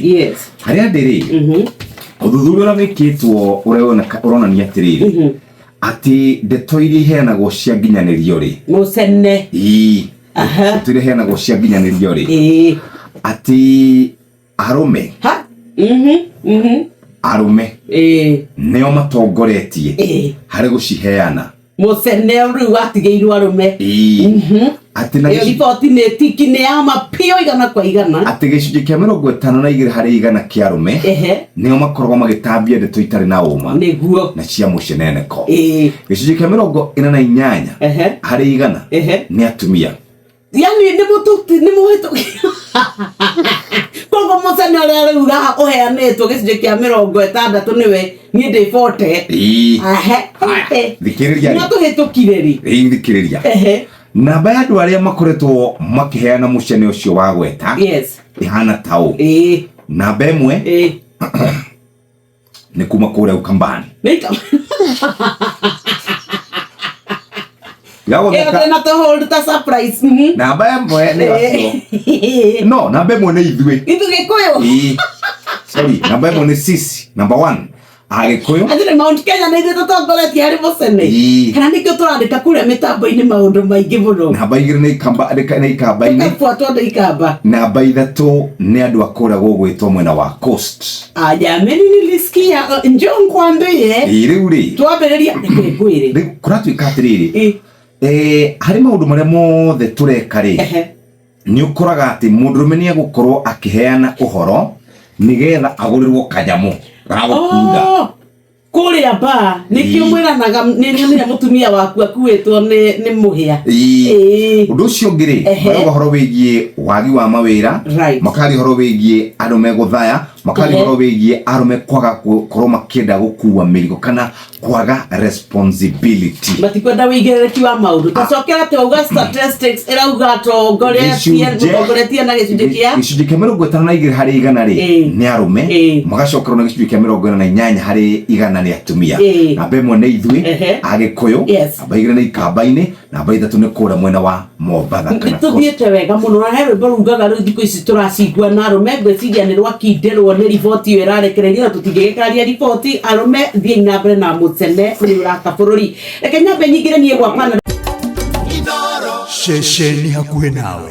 Yes. Harĩa ndĩ rĩ, ũthuthuria ũrĩa wĩkĩtwo ũrĩa ũronania atĩrĩrĩ, atĩ ndeto iria iheanagwo cia nginyanĩrio rĩ, Mũcene. Ĩĩ. Ndeto iria iheanagwo cia nginyanĩrio rĩ, atĩ arũme Ha. Mhm. Arũme nĩo matongoretie harĩ gũciheana. Mũcene rĩu watigĩirwo arũme. Ĩĩ. Atĩ na Ĩyo riboti nĩ tiki, nĩ ya ma biũ 100%. Atĩ gĩcunjĩ kĩa 52% kĩa arũme nĩo makoragwo magĩtambia ndeto itarĩ na ũma na cia mũceneneko. Gĩcunjĩ kĩa 48% nĩ atumia. Yani nĩ mũtũti nĩ mũhĩtũki, koguo mũcene ũrĩa rĩu haha ũheanĩtwo gĩcunjĩ kĩa 60 nĩwe niĩ ndĩ 40. Ahe. Haya, thikĩrĩria rĩ. No tũhĩtũkire rĩ? Ĩĩ, thikĩrĩria. Namba ya andũ arĩa makoretwo makĩheana mũcene ũcio wa gweta ĩhana ta ũũ. Namba 1 nĩ kuma kũrĩa Ukambani. Ĩyo Gagũtheka. twĩna tũhold ta surprise. Namba 1 nĩ acio. No, namba 1 nĩ ithuĩ. Ithuĩ Gĩkũyũ. Ĩĩ. Sorry, namba 1 nĩ sisi. Number 1 Agĩkũyũ. Atĩ nĩ Mount Kenya nĩ ithuĩ tũtongoretie harĩ mũcene. Kana nĩkĩo tũrandĩka kũrĩa mĩtambo-inĩ maũndũ maingĩ mũno. Namba 2 nĩ Ikamba, nĩ Ikamba-inĩ. Tũkabuatwo nĩ Ikamba. Namba 3 nĩ andũ a kũrĩa gũgwĩtwo mwena wa Coast. Ah, jameni, nilisikia, njoo nkwambie. Ĩĩ, rĩu rĩ, Twambĩrĩria reke ngwĩre. Rĩu kũratuĩka atĩrĩrĩ, harĩ maũndũ marĩa mothe tũreka rĩ, nĩ ũkoraga atĩ mũndũrũme nĩ egũkorwo akĩheana ũhoro nĩgetha agũrĩrwo kanyamũ ga gũkunda. Oh, kũrĩa ba nĩkĩo mwĩranaga nĩ nyonire mũtumia waku akuĩtwo nĩ mũhĩa. Ĩĩ. Ũndũ ũcio ũngĩ rĩ, marauga ũhoro wĩgiĩ wagi wa mawĩra, makaria ũhoro wĩgiĩ arũme gũthaya, makaria ũhoro wĩgiĩ arũme kwaga gũkorwo makĩenda gũkua mĩrigo kana kwaga responsibility. Matikwenda wĩigĩrĩrĩki wa maũndũ. Tacokera twauga statistics ĩrauga tongoretie mũtongoretie na gĩcunjĩ kĩa Gĩcunjĩ kĩa 52% rĩ, nĩ arũme, magacokerwo na gĩcunjĩ kĩa 48% nĩ atumia. Namba 1 nĩ ithuĩ Agĩkũyũ, namba 2 nĩ Ikamba-inĩ, namba 3 nĩ kũrĩa mwena wa Mombatha kana Coast. Tũthiĩte wega mũno, na he rwĩmbo rugaga rĩu thikũ ici tũracigua na arũme, ngwĩciria nĩ rwakindĩrwo nĩ riboti ĩyo ĩrarekererio, na tũtingĩgĩkaria riboti. Arũme, thiĩi na mbere na mũcene, nĩ ũraka bũrũri. Reke nyambe nyingĩre niĩ gwakwa na Ceceni hakuhĩ nawe.